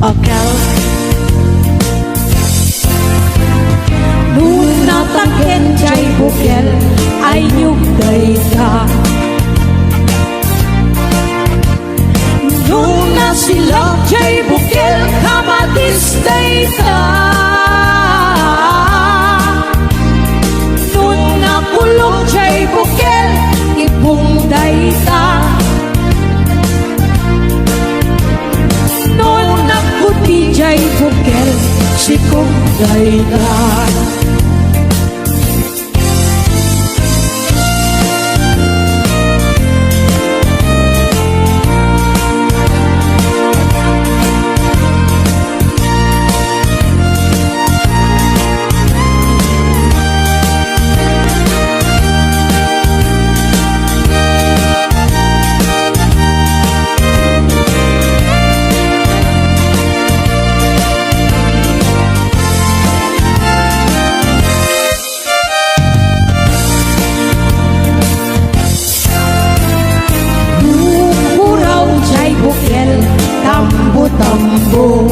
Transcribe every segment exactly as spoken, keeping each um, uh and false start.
Akel. No natangken jay bukel, ay niyo dayta. No nasilak jay bukel, kamatis dayta. No nakulong jay bukel, ibong dayta. No nagputi jay bukel, sikom dayta. Bukuraw jay bukel, tambo-tambo.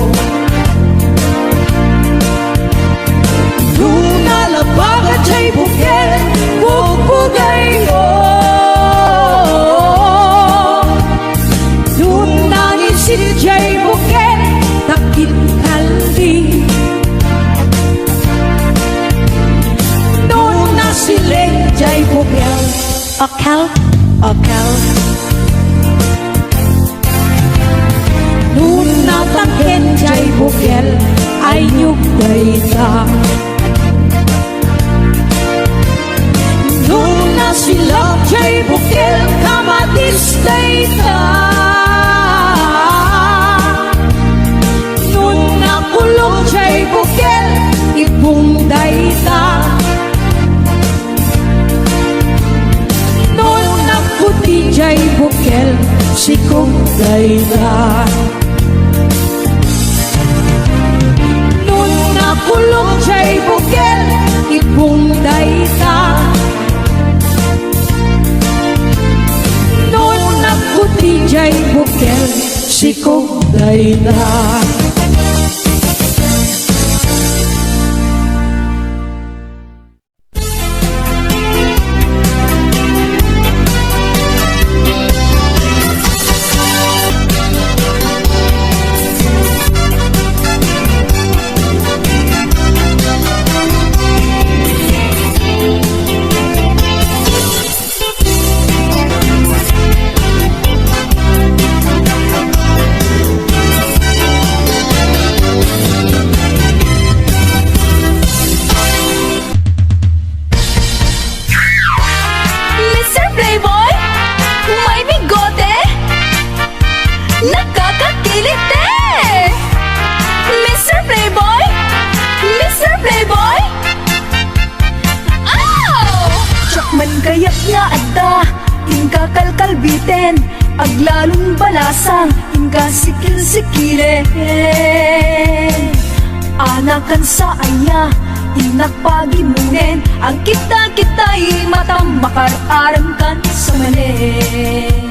No nalabaga jay bukel, bugbugayko. No nangisit jay bukel, takit kaldi. No nasileg jay bukel, akel, akel. No natangken jay bukel, ay niyo dayta. No nasilak jay bukel, kamatis dayta. No nakulong jay bukel, ibong dayta. No nagputi jay bukel, sikom dayta. No nakulong jay bukel, ibong dayta. No nagputi jay bukel, sikom dayta. Mister Playboy, may bigote, nakakakilit eh! Mister Playboy, Mister Playboy, aw! Diak man kayat nga adda, inka kalkalbiten, aglalong balasang, inka sikil-sikilen. Anakan sa aya, innak pagimonen, agkita-kitay matam, makar-aramkan sa manen.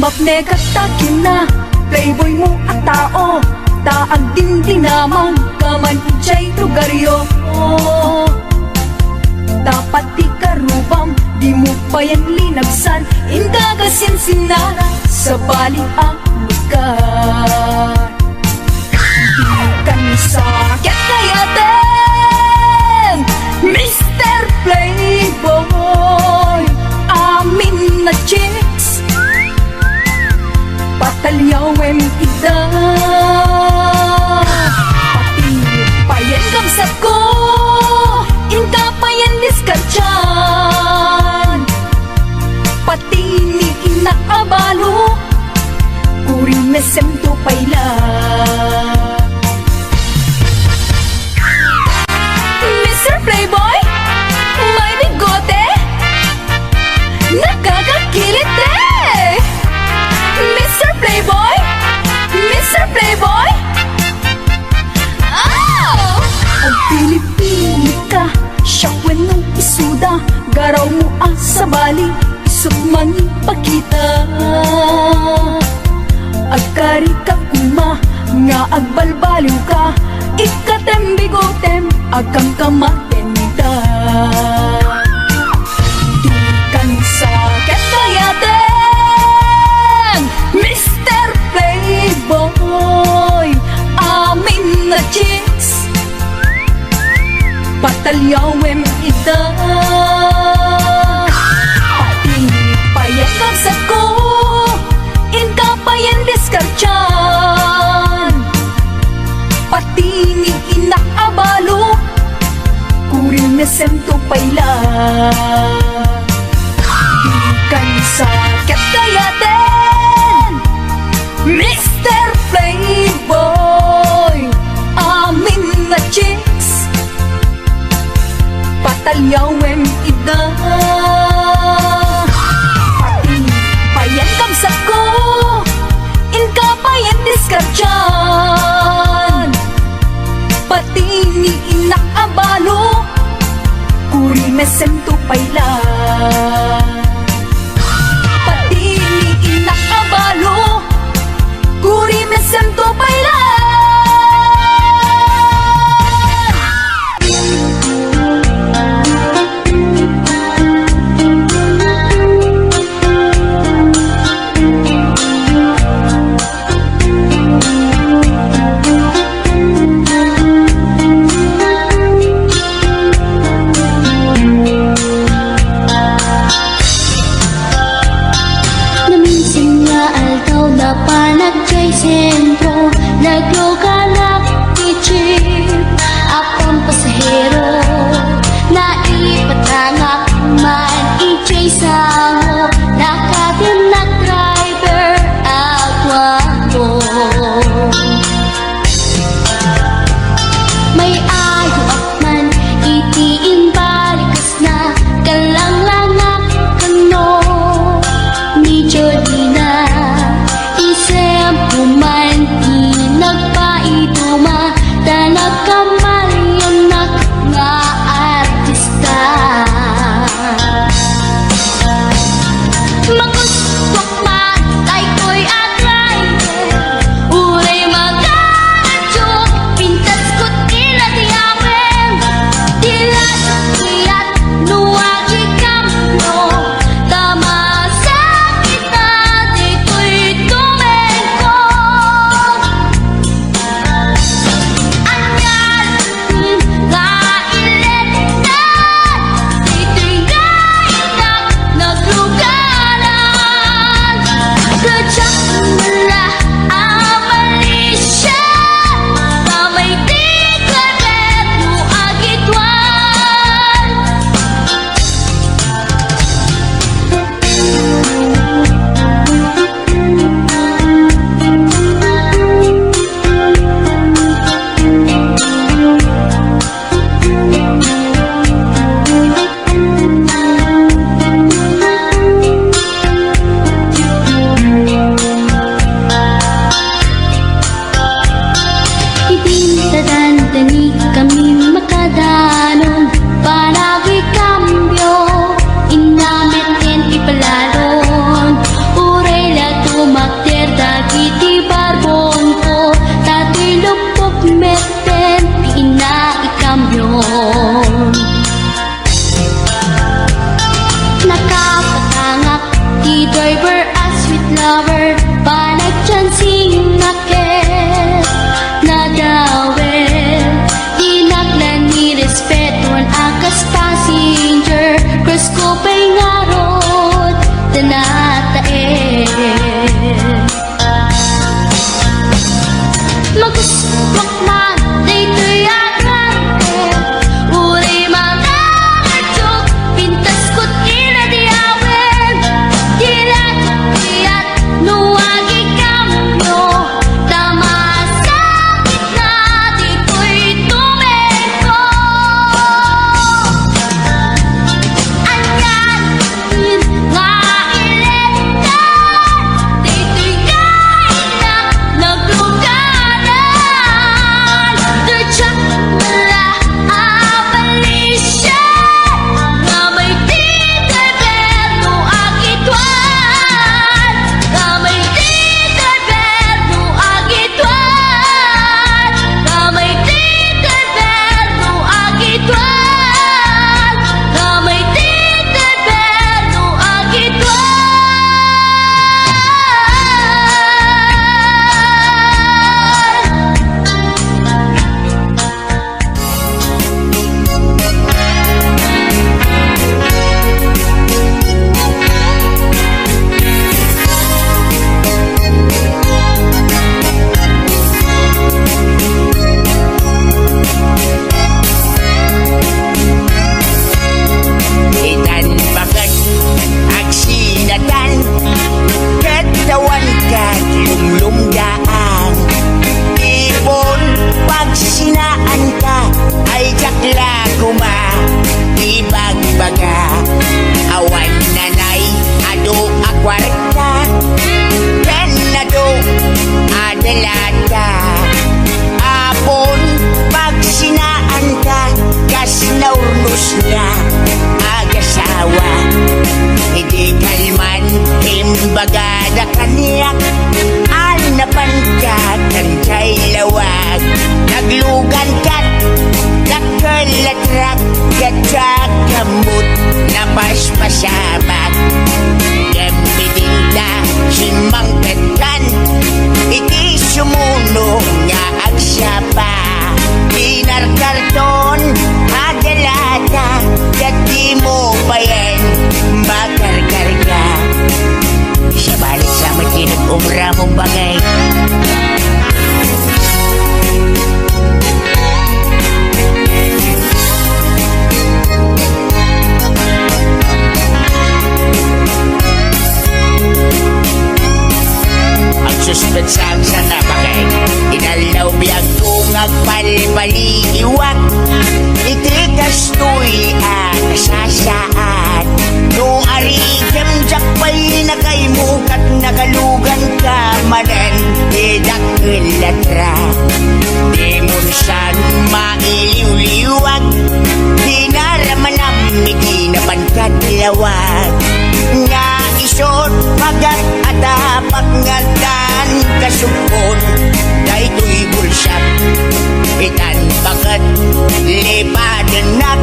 Mapnekat ta kinna, playboy mo a tao, ta agdindinamag ka man idiay lugaryo. Ta pati karubam, dimo payen linagsan, inka kasinsinna, sabali a lugar. Dikan sa kiat kayaten, Mister Playboy, amin a chicks, pataliawen ida. Pati payen kabsatko, inka payen diskartian. Pati ni innak a balo, kuri mesento pay la. Mister Playboy, may bigote, nakakakilit eh! Mister Playboy, Mister Playboy, oh! Agpili-pili ka, siak wenno isuda, garaw mo a sabali, isut mangipakita. Agkari Kagkuma nga agbalbaliwka, ikkatem bigotem, agkamkamaten ita. Dikan sa ket kayaten, Mister Playboy, amin nga chicks, pataliawem ida. Pati payen kabsatko, inka payen diskartian. Pati ni innak a balo, kurim nga semto pay la. Dikan sa ket kayaten, Mister Playboy, amin nga chicks, pataliawem ida. Pati payen kabsatko, inka payen diskartian. Pati ni innak a balo, kurim nga semto pay la. Pati ni innak a balo, kurim nga semto pay la. Naminsan nga aldaw, napanak jay sentro, nagluganak ti jeep a pampasahero. Naipatangak man idiay sango, nakatimnak driver a guapo. May ayoak man iti imbalikas na, kallanglangak kano ni Jolina. Isem ko man ti nagpaiduma, ta nagkamaliannak nga artista. Magustuak man daytoy a driver, uray magaradio, pintaskot ila ti aweng. Dila kayat no agikambio, ta masakit na ditoy tumengko. Ania nga iletna ditoy nga innak naglugaran. Kadiak la a malisia, ta may ti driver no agituan. Idin ta dandani kami makadanon, panagikambio, inamet ken ipalalon. Uray la tumakder dagiti barbonko, ta toy lupok metten ti innaikambio. Nakapatangak ti driver a sweet lover, panagchancing a ket nadawel. Dinak la ni respetuan a kas passenger, cruise ko pay ngarud ta nataen. Magustuak man daytoy a driver, uray magaradio, pintaskot ila ti aweng. Dila kayat no agikambio, ta masakit na ditoy tumengko. Ania nga iletna ditoy nga innak naglugaran. Bagay. Agsuspetsa sana, bagay. Inaldaw biagko nga agbalbaliwak iti kastoy a nasasaad. No arigem, diak pay nakaimukat, nagaluganka manen ti dakkel a trak. Dimon san mailiwliwag, dinaramanam iti napan kadlawak. Nga isut, pagat a tapak nga addan kasubkon daytoy bulsak. Itan paket, lipadennak,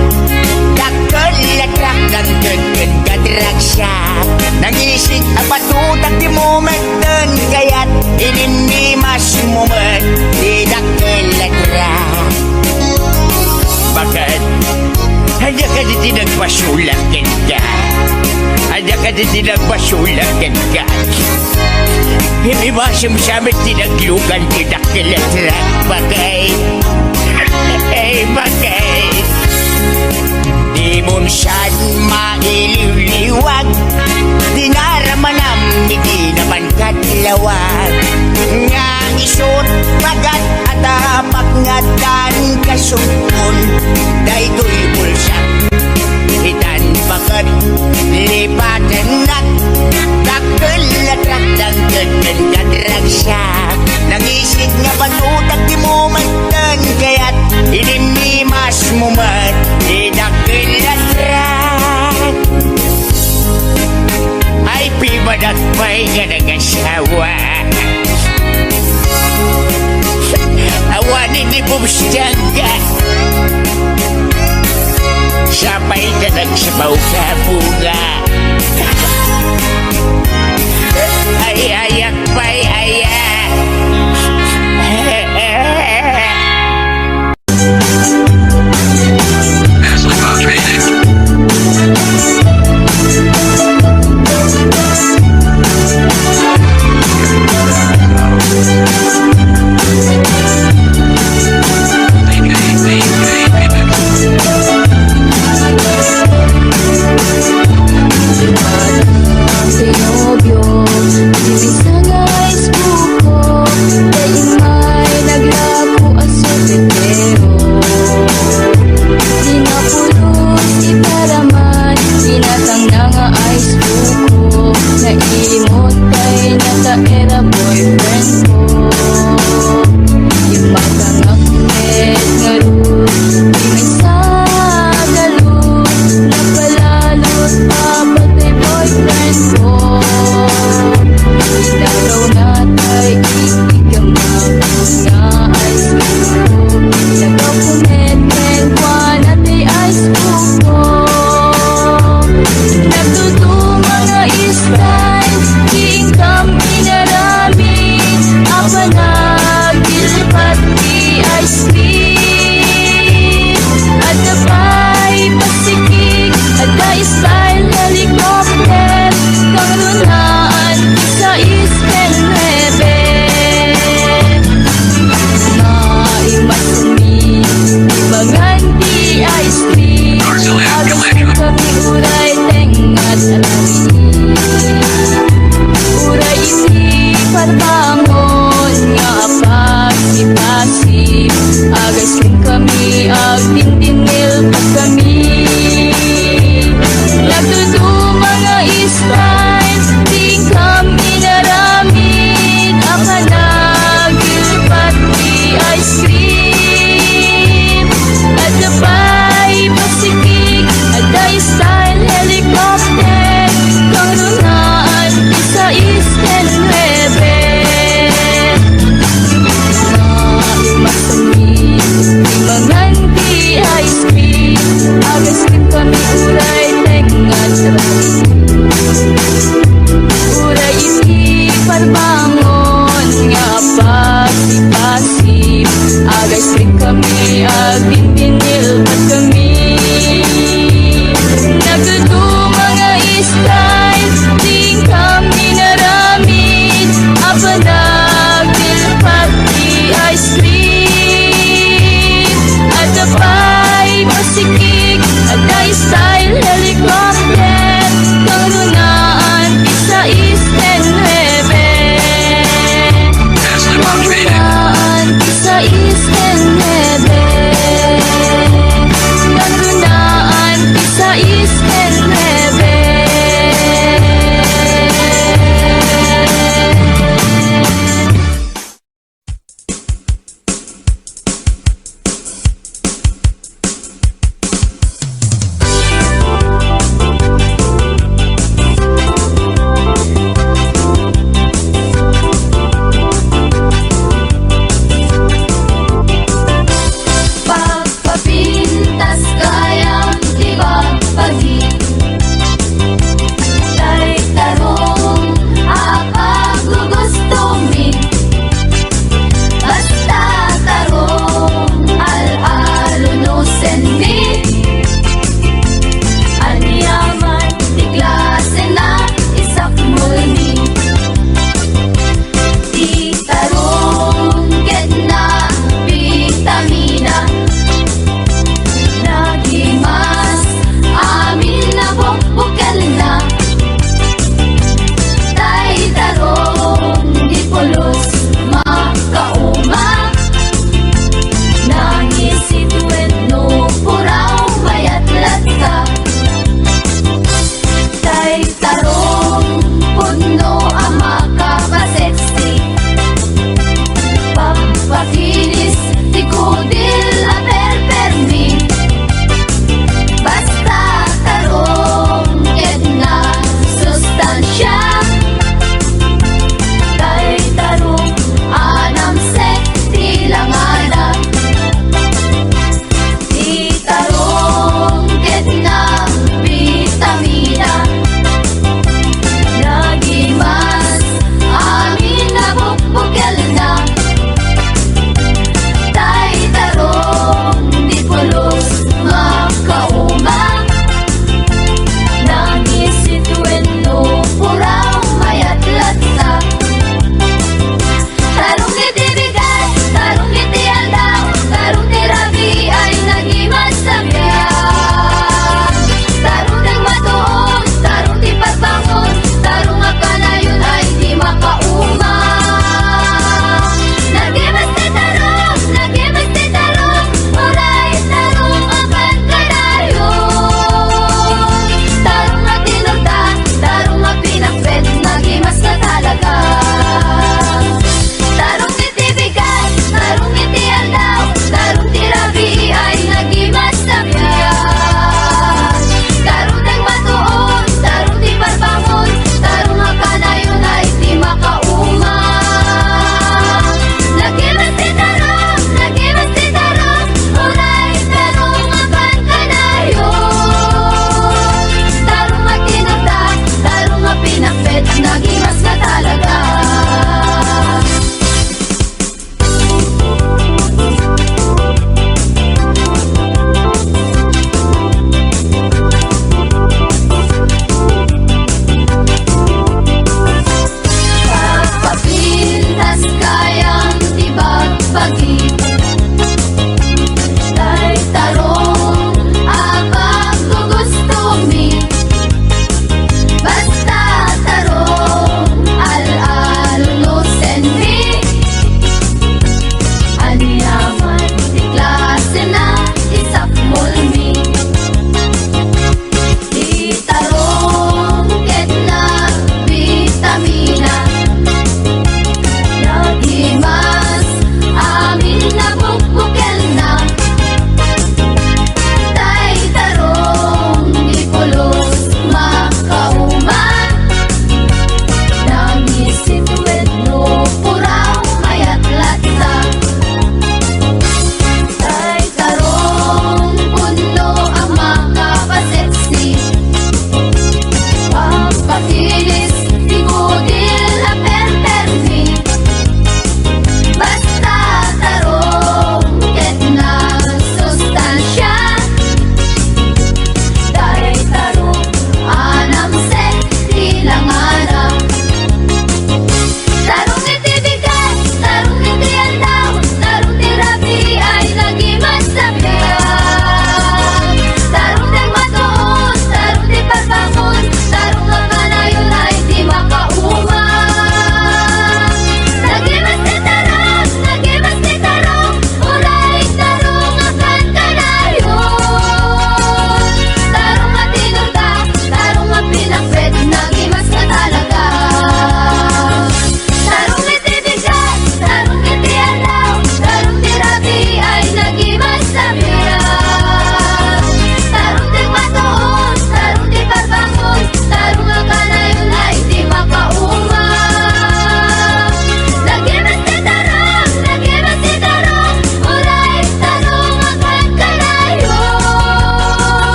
dakkel a trak, nangted ken kadragsak. Nangisig a patutak ti momekten, kayat inimmimasmo met ti dakkel a trak. Baket? Ania kadi ti nagpasulak kenka? Ania kadi ti nagpasulak kenka? Immimasem sa met ti naglugan ti dakkel a trak, bagay. Ay, bagay. Dimon san mailiwliwag, dinaramanam iti napan kadlawak. Nga isut, pagat a tapak nga addan kasubkon daytoy bulsak. Itan paket, lipadennak, dakkel a trak, nangted ken kadragsak. Nangisig nga patutak ti momekten, kayat inimmimasmo met ti dakkel a trak. Ay, pibadak pay nga nagasawa. Awan idi bumsdangga. Sapay ta nagsabaw ka, bunga. Ay, ayak pay, ayak. Sinobyo, imbis nga isbuko, daydi may naglako a soltero. Di napulos ti taraman, binatangna nga isbuko, naimot pay na ta era boyfriend ko. Di makangapit ngarud, di maysa a galud, napalalos a patay boyfriend ko. Inaraw na tay ikigamang nga ice cream ko. Nagapumet ken kuana ti ice cream ko. Nagduduma nga style, di inkam inaramid. Apan nagilpat ti ice cream. Adda pay pasikig, adda style helicopter, kangrunaan ti sais ken nuebe. Maimasanmi ti mangan ti ice cream, agas kami uray tengnga ti aramid. Uray iti parbangon nga apasipasip, agas kami agdindinil ket kami. Nagduduma nga style, di inkam inaramid, a panagilpat ti ice cream. Adda pay pasikig, adda style helicopter, kangrunaan ti sais ken nuebe. Maimasanmi ti mangan ti ice cream, agas kami uray tengnga ti aramid. Uray iti parbangon nga apasipasip, agas kami agdindinil ket kami. Nagduduma nga style, di inkam inaramid, a panagilpat